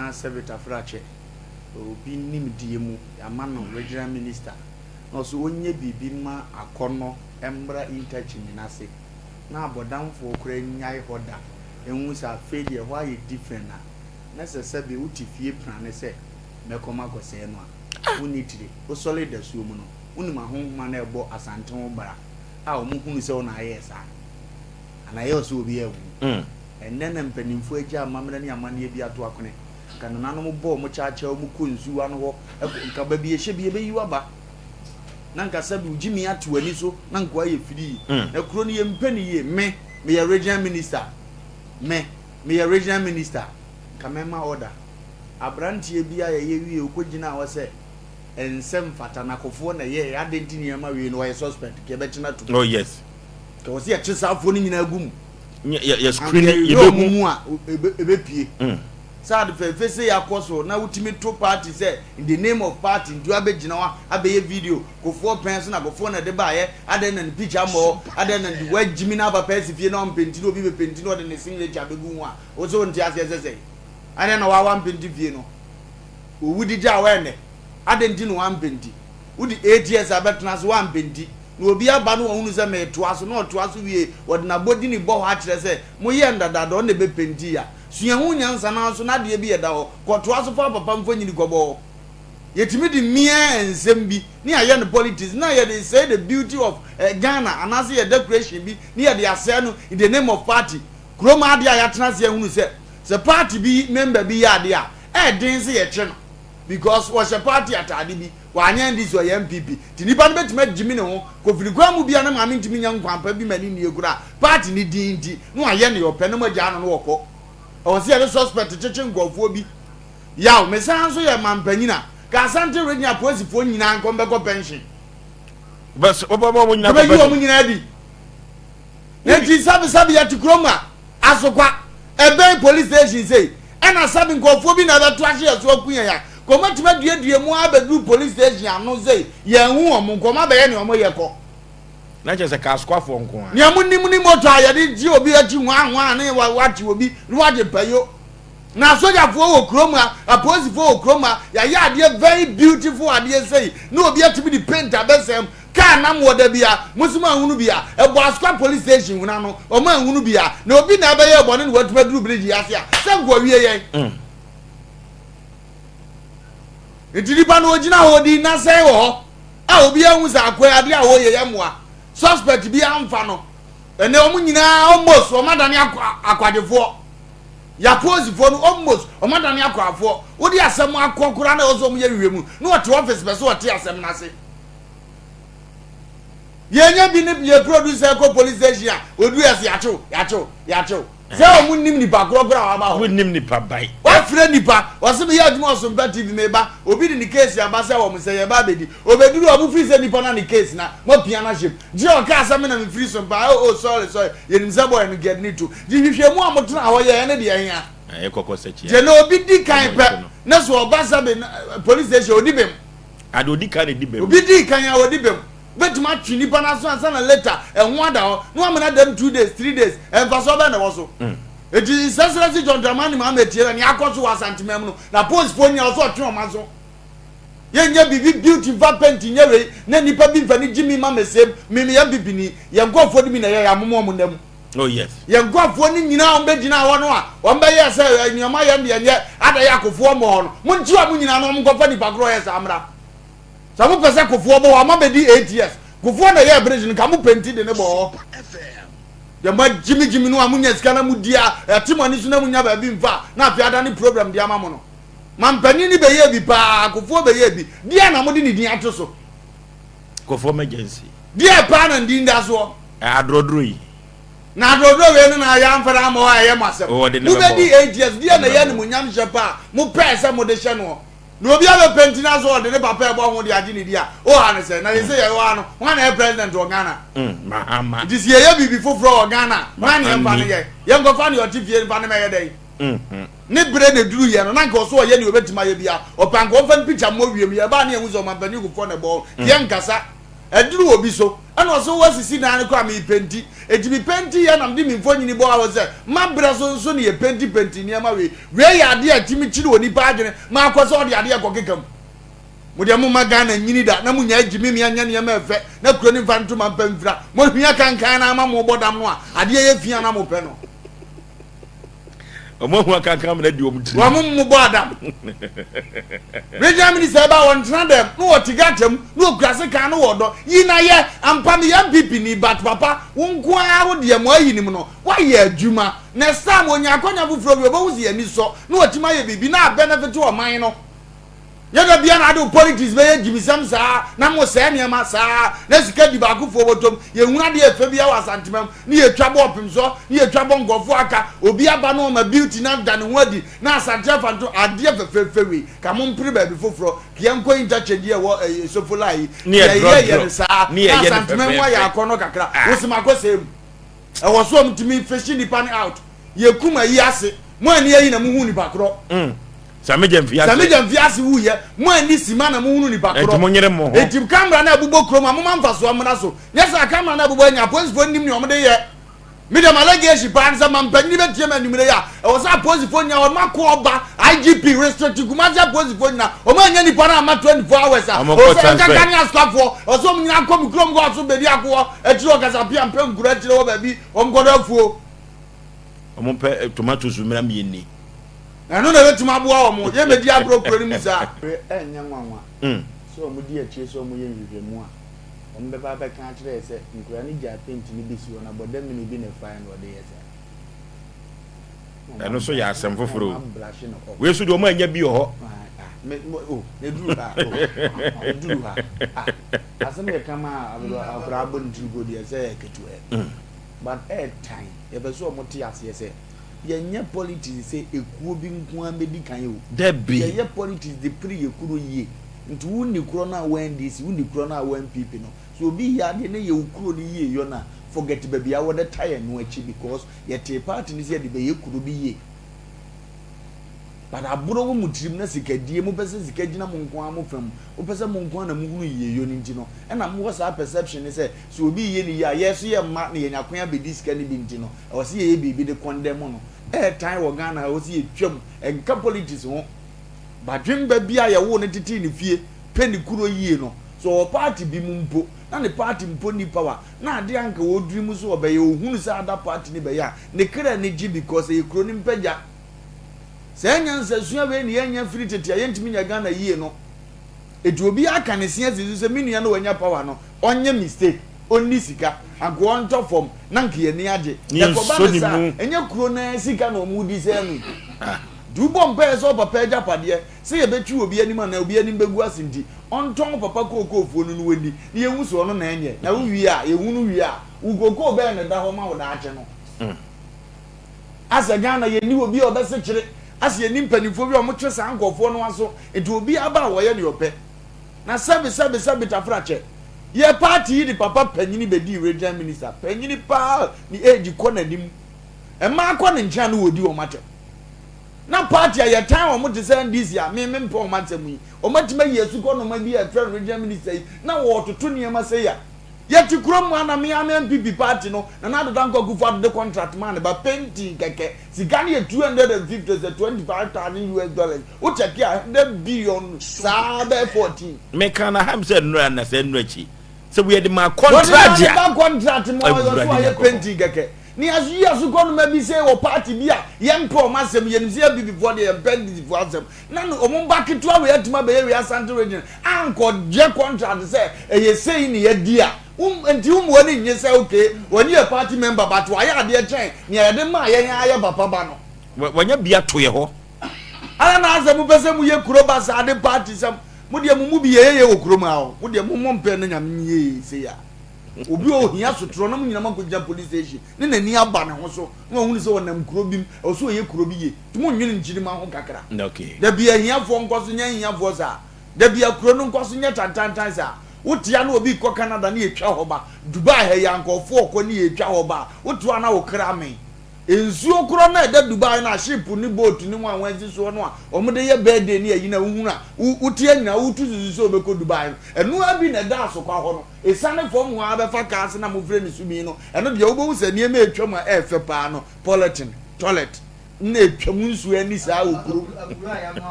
na sɛbe tafrakyɛ obi nimdeɛ mu yɛama no regional minister na ɔso ɔnyɛ biribi ma akɔnnɔ mmra interchange no ase na abɔdamfoɔ koraa nnyae hɔ da ɛhu sɛ afei deɛ ɛhɔ ayɛ different a, na sɛ sɛbe wote fie prane sɛ mɛkɔ makɔsɛe no a, wonni tire. Wosɔre dasuo mu no, wonim ahonhom a na ɛbɔ Asante ho bra a wɔn hunu sɛ wo na ayɛɛ saa anaa ɛyɛ wo sɛ obi awu. Ɛnnɛ na mpanimfoɔ agya amammerɛ ne amanneɛ bi ato akone. Nka nananom bɔ wɔn kyaakyaa wɔn kɔ nsuwa no hɔ kɔ nka baabi ɛhyɛ bi ɛbɛyi wo aba. Na nka sɛbe wo gyimi ate w'ani so na nka woayɛ firii. Na kuro no yɛmpɛ no yie. Me, meyɛ regional minister. Me, meyɛ regional minister. Nka mɛma order. Abranteɛ bi a yɛyɛ wie ɔkɔgyinaa hɔ sɛ ɛnsɛ mfata na Kofoɔ na ɛyɛɛ adɛn nti na yɛma wei no ɔyɛ suspect nka yɛbɛkye no atom. Oh yes. Nka wɔ sɛ yɛkye saa afoɔ no nyinaa gu mu. Yɛ screen yɛbɛhu. Anka mu a ɛbɛpue. Sɛ ade fɛfɛ sei akɔ so na wotumi to party sɛ in the name of party nti wabɛgyina hɔ abɛyɛ video Kofoɔ pɛn so na Kofoɔ na ɛde baeɛ adɛn na ne picture mmɔ hɔ adɛn na ne wagyimi na aba pɛɛ si fie na ɔmpenti na obi bɛpenti na ɔde ne signature abɛgu ho a wo sɛ wonte aseɛ sɛ sɛn? Adɛn na woa wampenti fie no? Owu de gyaa wo ɛnnɛ, adɛn nti na wampenti? Wode 8 years abɛtena ase wampenti, na obi aba na wahunu sɛ meretoa so, na ɔtoa so wie, wɔde n'abɔdini bɔ hɔ akyerɛ sɛ moyɛɛ no dadaada, ɔno na ɛbɛpenti a, sua ho nyansa nanso n'adeɛ bi ɛda hɔ, kɔtoa so fa papa mfonini kɔbɔ hɔ. Yɛtumi de mia nsɛm bi ne ayɛ no politics na yɛde sɛe the beauty of Ghana anaasɛ yɛ decoration bi ne yɛde asɛe no in the name of party. Kurom adeɛ a yɛatena ase ahunu sɛ sɛ party bi member bi yɛ adeɛ a, ɛyɛ den sɛ yɛkye no because ɔhyɛ party ataade bi, wanyɛ NDC ɔyɛ NPP nti nipa no bɛtumi agyimi ne ho kɔfiri kwan mu bia ne maame ntumi nya nkwan pa bi ma ne nnie koraa party ne din nti na wayɛ nea ɔpɛ na moagyaa no na ɔkɔ. Ɛwɔ sɛ yɛde suspect kyekye nkurɔfoɔ bi. Yaw, mesan nso yɛ mampanyin a, ka Asante Region apolisifoɔ nyinaa nkɔ mbɛkɔ pension. Wobɛyi wɔn nyinaa adi. Enti sɛbesɛbe yɛte kurom a, Asokwa, ɛbɛn police station sei, ɛna sɛbe nkurɔfoɔ bi na ɛbɛto ahyɛ yɛn so aku yɛn a, nka wɔatumi aduadua mu ara abɛduru police station ano sei, yɛanhu wɔn, nka wɔabɛyɛ nea wɔyɛ kɔ. Na kyerɛ sɛ ka Asokwafoɔ nko ara. Nea monim ne moto a yɛde gye obi akyi hwaa hwaa ne wɔakye obi na wɔagye payo. Na asogyafoɔ wɔ kurom ha, apolisifoɔ wɔ kurom ha, yɛayɛ adeɛ very beautiful adeɛ sei, na obi atumi de paint abɛsɛm. Car nam hɔ da bi a, mo nso mo anhunu bi a, ɛbɔ Asokwa police station hunu ano, wɔn anhunu bi a, na obi na ɛbɛyɛɛ bɔne na watumi aduru bridge yi ase a, sɛ nka ɔwie yɛn. Nti nipa no ogyina hɔ odi nasɛn wɔ hɔ a obiara hu sɛ akoa yi adeɛ a ɔyɛ yɛ mmoa. Suspect bi amfa no. Ɛnɛ wɔn nyinaa almost wɔn adane akwadwofoɔ. Yɛapolisifoɔ no almost wɔn adane akwafoɔ. Wode asɛm akɔ koraa na ɛwɔ sɛ wɔn yɛ nhwehwɛmu na wɔte office pɛ sɛ wɔte asɛm no ase. Yɛnya bi ne yɛ producer kɔ police station a odu yɛ sɛ yɛakyew yɛakyew yɛakyew sɛ wɔn nim nipa korɔ korɔ a waba hɔ. Wɔn nim nipa ban. Wafrɛ nipa wɔsi mi yɛ adwuma Ɔsompa TV mi ba obi de ne case aba sɛ wɔn sɛ yɛ ba abɛdi obeduru wɔn firi sɛ nipa na ne case na mo pia na hyɛm gye ɔka asɛm na mi firi Sompa oh oh sorry sorry yɛnim sɛ boy no gɛd ne to gye hwehwɛ mu a mo tena hɔ yɛ ɛne deɛ ɛhia. Ɛyɛ kɔkɔ sɛ kyia. Gye na obi di kan pɛ ne so ɔba sɛbe police station odi bem. Ade odi kan na edi bem. Obi dii kan a odi bem. Wobɛtumi atwe nipa no aso ansa na later ɛho ada hɔ na wamena ada mu 2 days, 3 days. Mfasoɔ bɛn na ɛwɔ so? Eti His Excellency John Dramani Mahama etie na nea akɔ so wɔ Asanteman mu no na polisifoɔ nyinaa ɔsɛ ɔtwe wɔn aso. Yɛnyɛ biribi beauty nfa paint nyɛ wei na nipa bi nfa ne gyimi ma mɛsɛm. Me meyɛ NPP ni. Yɛn nkurɔfoɔ no bi na ɛyɛ yɛ amoma wɔn nna mu. Oh yes. Yɛn nkurɔfoɔ no nyinaa wɔn bɛgyina hɔ no a wɔn bɛyɛ sɛ nneɛma yɛn deɛ nyɛ ada yɛ akofoɔ mmɔ hɔ no. Monkye wɔn nyinaa na wɔn nkɔfa nipa korɔ yɛ saa mmra. Sɛ mopɛ sɛ Kofoɔ bɔ hɔ a moabɛdi 8 years. Kofoɔ na ɛyɛɛ bridge no nka mo penti de ne bɔ hɔ. Deɛ moagyimigyimi no a monya sika na modi a ɛte mo ani so na monya baabi mfa a na afei adane problem de ama mo no. Mampanin no bɛyɛɛ bi paa, Kofoɔ bɛyɛɛ bi. Deɛ na mode ne din ato so? Kofoɔ emergency. Deɛ paa na ne din da soɔ? Adorɔdorɔ yi. Na adorɔdorɔ wei no na yɛamfa no amma hɔ a ɛyɛ mo asɛm. Wɔde ne bɛbɔ. Mobɛdi 8 years, deɛ na ɛyɛ animuonyam hyɛ paa a mopɛɛ sɛ mode hyɛ noɔ? Na obi abɛpɛnti na sɛ ɔde ne papa ɛbɔ ho de agye ne di a, woha no sɛ, na yɛ sɛ yɛwɔ ha no, hwan na ɛyɛ president wɔ Ghana? Mahama. Nti sɛ yɛyɛ biribi foforɔ wɔ Ghana a, hwan na yɛmfa no yɛ? Yɛnkɔfa nea ɔte fie mfa no mɛyɛ dɛn? Ne berɛ na ɛduru yɛ no, na anka ɔso ɔyɛ nea ɔbɛtumi ayɛ biara. Ɔpɛ anka ɔmfa ne picture mmɔ wiem. Yɛbaa ne yɛhu sɛ ɔmampanin Kufuor na ɛbɔ hɔ. Nti yɛnkasa. Ɛduru obi so. Ɛna ɔse woasisi dan no koraa meepenti, enti me penti yɛ na mede me mfonini bɔ hɔ sɛ mabrɛ so nso ne yɛ penti penti nneɛma wei. Wei yɛ adeɛ a ɛtumi kyere onipa adwene ma akɔ sɛ ɔde adeɛ kɔkeka mu. Mo deɛ momma Ghana nyini da na monyae gyimi me anyɛ nneɛma ɛfɛ na kuro no mfa ntoma mpa mfira. Moahwia kankan no ara ma mobɔ dam no a adeɛ yɛ fi a na mopɛ no. Wɔn ahu akankan amena di wɔn tirim. Wɔn mmobɔ adam. Regional minister ɛba wɔn tena dɛm na wɔte gata mu na wɔkura sekan na wɔdɔ yi na yɛ ampa meyɛ NPP ni but papa wo nko ara wo deɛ mo ayi nim no woayɛ adwuma next time wɔnya akɔnya foforɔ bi wɔbɛhu sɛ yɛn ani sɔ na wɔatumi ayɛ biribi na abɛnɛfete ɔman no. Nyɛ da biara na ade wo politics bɛyɛ gyimisɛm saa na mo sɛɛ nneɛma saa na sika di baakofoɔ bɔtɔm. Yɛnhunu adeɛ ɛfɛ biara wɔ Asantemam ne yɛtwa bɔ ɔpemsoɔ ne yɛtwa bɔ nkurɔfoɔ aka obi aba na ɔma beauty no ada ne ho adi na Asante afa nto adeɛ fɛfɛɛfɛ wei ka mo mpere baabi foforɔ ka yɛnkɔ interchange yi a ɛwɔ ɛyi Sofola yi Ne yɛyɛ yɛ yɛdrɔdrɔ no saa ne na yɛyɛ no Asanteman mu ayɛ fɛfɛɛfɛ. akɔnnɔ kakra Ah. wosem akɔ sɛɛ mu. Ɛwɔ so ɔmo tumi fishi nipa no out. Yɛ kum ayi ase. Mo anni ayi na mo hu nipa korɔ. Mm. Sami Gyamfi ase. Sami Gyamfi ase wu yɛ. Mo anni sima na mo hunu nipa korɔ. Enti mo nyere mo ho. Enti camera no a ɛbobɔ kurom a mo ma nfasoɔ mmra so. Nyɛ saa camera no a ɛbobɔ anya apolisifoɔ nnim nea ɔmo de yɛ. Me deɛ m'allegation paa ne sɛ mampanyini bɛtie me anwummerɛ yi a, ɛwɔ sɛ apolisifoɔ nyinaa wɔn ako ɔba IGP restrict Kumasi apolisifoɔ nyinaa wɔn annya nipa no amma 24 hours a, Wɔn ɛwɔ kɔ sɛ transfer. nkanka ne asikafoɔ ɛwɔ sɛ wɔn nyinaa kɔ me kurom kɔ aso baabi ako hɔ akyire hɔ kasapia mpɛ nkuro akyire hɔ baabi wɔn kɔdɔ afuo. Wɔn pɛ eh, tomatoes mmira mmieni. Na ɛno na ɛbɛtumi aboa wɔn yɛn bɛdi agorɔ kuro no mu saa. Ɛnyɛ nwanwa sɛ wɔn di akyire sɛ wɔn yɛ nhwehwɛmu a. Wɔbɛba abɛka akyerɛ yɛ sɛ nkwadaa no gyaa paint no bi si hɔ na bɔdamini bi na ɛfaeɛ na ɔde yɛ saa. Na Ɛno nso yɛ asɛm foforɔ o. wɔn abrahye no off. Wei nso deɛ wɔn anya bi wɔ hɔ. Ah, ah, me, mo, oh, na eduru ha, oh, eduru ha. Ah, asɛm yɛ kama a akwadaa abɔ ne tiri go deɛ sɛ yɛ ketewa. Mm. But ɛɛtan, yɛpɛ sɛ wɔn te aseɛ sɛ yɛnyɛ politics sɛ ekuo bi nko ara bɛdi kan o. Dabi. Yɛyɛ politics de pere yɛ kuro yie. Nti wo nni korɔ no a wo NDC, wo nni korɔ no a wo NPP no, sɛ obi yɛ adeɛ na ɛyɛ wo kuro no yie yɔ no a, forget baabi a wɔde tae ɛno akyi because yɛtee party no sɛ yɛde bɛyɛ kuro bi yie. But aborɔ wɔ mo tirim na sikadie, mopɛ sɛ sika gyina mo nko ara mo fa mu, mopɛ sɛ mo nko ara na mohunu yieyɔ no nti no, ɛna mowɔ saa perception no sɛ, sɛ obi reyɛ no yie a, yɛn nso yɛmma na yɛnya kwan abɛdi sika no bi nti no, ɛwɔ sɛ yɛyɛ biribi de condemn no. Ɛɛtan wɔ Ghana ha, ɛwɔ sɛ yɛtwam, ɛnka politics ho. Badwemba bi a yɛwoo no tetee ne fie pɛ ne kuro yie no, sɛ ɔwɔ party bi mu mpo na ne party mpo nni power na adeɛ a anka ɔredream sɛ ɔbɛyɛ ɔhunu sɛ other party no bɛyɛ a, ne kra ani gye because ɛyɛ kuro no mpagya. Saa nyansasua wei na yɛnnya firi tete a yɛntumi nyɛ Ghana yie no. Enti obiara ka ne se asi so sɛ me nua no wanya power no, ɔnyɛ mistake, ɔnni sika, anka ɔntɔ fam na anka yɛn ani agye. Ne Ɛkɔba yɛnsɔ no ne saa mu. a, ɛnyɛ kuro no ara sika na wɔredi sɛɛ no yi. Nti wobɔ mpaeɛ sɛ ɔpapa agyapadeɛ sɛ yɛbɛtwi obi anim anaa obi anim bɛgu ase nti ɔntɔn papa kookoofuo no na wɔnni na yɛnhu sɛ ɔno na ɛnyɛ na wowie a yɛhunu wie a wo kookoo bɛn na ɛda hɔ ma wo daakye no. Asɛ Ghana yɛnni obi a ɔbɛsekyere asɛ yɛnni mpanimfoɔ bi a wɔtwe saa nkurɔfoɔ no aso nti obi aba a wɔyɛ deɛ ɔpɛ na sɛbe sɛbe sɛbe tafrakyɛ yɛ party yi de papa panyini bɛdii regional minister panyini paa ne age kɔ n'anim mmaa kɔ ne nkyɛn a na wɔdi wɔn atɛm. Na party a yɛtan wɔn te sɛ NDC a me mempɛ wɔn asɛm yi, wɔatumi ayi asukɔnoma bi a yɛfrɛ no regional minister yi na wɔretoto nneɛma sei a. Yɛte kurom ha na me ara me NPP party no, Nana Addo Dankwa Akufo-Addo de contract maa ne ba, painting kɛkɛ, sika no yɛ 250 sɛ 25,000 US dollars, wo check a 100 billion saa bɛyɛ 14. Meka na ha sɛ nnora na sɛ nnora akyi sɛ woyɛ de maa Wɔde maa contract ne a. ba contract ma ɔyɛ so Awurade ayɛ Nyankopɔn. painting kɛkɛ. Ne yɛaso yi asokɔ noma bi sei wɔ party bi a yɛmpɛ wɔn asɛm, yɛnim sɛ abibifoɔ deɛ yɛmpɛ NDCfoɔ asɛm, na no wɔn ba ketewa wei atumi abɛyɛ wei Asante region ankɔgye contract sɛ ɛyɛ sei ne yɛadi a, wo nti wo mmoa ani nnye sɛ okay wɔn yɛ party member but wayɛ adeɛ kyɛn nea yɛde maa yɛn ara yɛ papa ba no. Wanya bi ato yɛ hɔ. Ara na asɛ mopɛ sɛ moyɛ kuro basaa de party sɛm, mo deɛ mo mu bi yɛyɛyɛ wɔ kurom ha o, mo deɛ mommɔ mpaeɛ na Nyame nyɛ yei sei a. Obi a ohia sotorɔ na mo nyinaa moakɔgyina police station ne n'ani aba ne ho so na wahunu sɛ ɔnam kuro bi mu, ɛwɔ sɛ ɔyɛ kuro bi yie. Nti monnwene nkyirimma ho kakra. Da bi ahiafoɔ nkɔ so nyɛ ahiafoɔ saa. Da bi akuro no nkɔ so nyɛ tantantan saa. Wote a na obi rekɔ Canada ne yɛtwa hɔ ba. Dubai ha yi a nkurɔfoɔ rekɔ ne yɛtwa hɔ ba a, wote hɔ a na wo kra amee. Nsuo korɔ no a ɛda Dubai no a ship ne boat ne ho a wɔasi soɔ no a wɔde yɛ birthday ne ayi no a wohunu a wo wote anyina wotu susu sɛ wobɛkɔ Dubai no, ɛno ara bi na ɛda Asokwa hɔ no. Ɛsiane fam hɔ ara bɛfa kaa ase na mofrɛ no Sumi no, ɛno deɛ wobɛhu sɛ nneɛma a ɛtwam a ɛyɛ fɛ paa no, polythene, toilet, na ɛtwam nsuo ani saa wɔ kurom.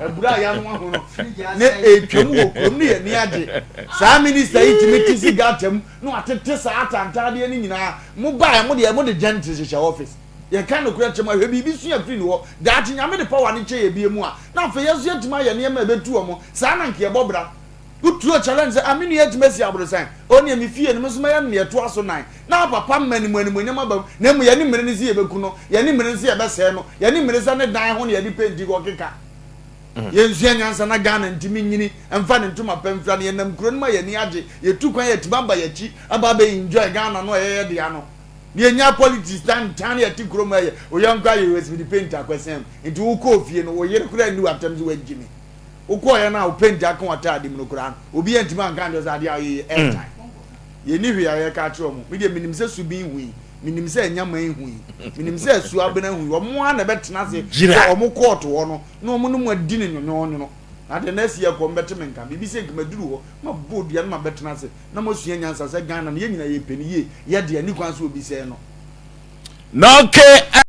Abura a yɛanoa ho no, na ɛtwam wɔ kurom ne yɛn ani agye. Saa minista yi tumi te si gutter mu na watete saa atantaadeɛ no nyinaa. Mo baeɛ mo deɛ mo de gentry hyehyɛ office. Yɛka nokorɛ kyerɛ mo a, hwɛ biribi sua firi ne hɔ. Daakye Nyame de power no kyɛ yɛ biemu a, na afei yɛn nso yɛatumi ayɛ nneɛma a ɛbɛtu wɔn. Saa na nka yɛbɔ bra. Woturo challenge sɛ, ah me nua atumi asi aborosan, oh neɛ me fie no me nso mɛyɛ no neɛ ɛtoa so nan. Na papa mma ne mu animuonyam aba mu, na mmom yɛne mmere no sɛ yɛbɛku no, yɛne mmere no sɛ yɛbɛsɛe no, yɛne mmere sɛ ne dan ho na yɛde penti kɔkeka. Yɛnsua nyansa na Ghana ntumi nyini mfa ne ntoma pa mfira no. Yɛnam kuro no mu a yɛn ani agye, yɛtu kwan a yɛatumi aba yɛn akyi aba abɛ enjoy Ghana no a ɛyɛ yɛn dea no. Na yɛnnya politics tantan a yɛte kurom ha yɛ wo yɔnko ayɛ wei mede paint akɔsɛn mu nti wokɔɔ fie no wo yere koraa nni w'atɛm sɛ woagye me. Wokɔɔeɛ no a wo paint aka w'ataade mu no koraa no obi antumi anka ankyerɛ wo sɛ adeɛ a woyɛ yi ɛntan. Yɛnni hwee a yɛka akyerɛ wɔn. Me deɛ menim sɛ Subin hui. Menim sɛ Anyaman hui. Menim sɛ Asuabena hui. Wɔn ara na ɛbɛtena ase sɛ wɔn kɔɔto hɔ no na wɔn ne mo adi no nwonwoonwono. Na deɛ na asi yɛ kɔ, wɔbɛte me nka. Biribi sɛ nka maduru hɔ, mabɔ dua na mabɛtena ase na moasua nyansa sɛ Ghana no yɛn nyinaa yɛpɛ no yie. Yɛ deɛ, ɛnni kwan sɛ obi sɛe no. Na okay.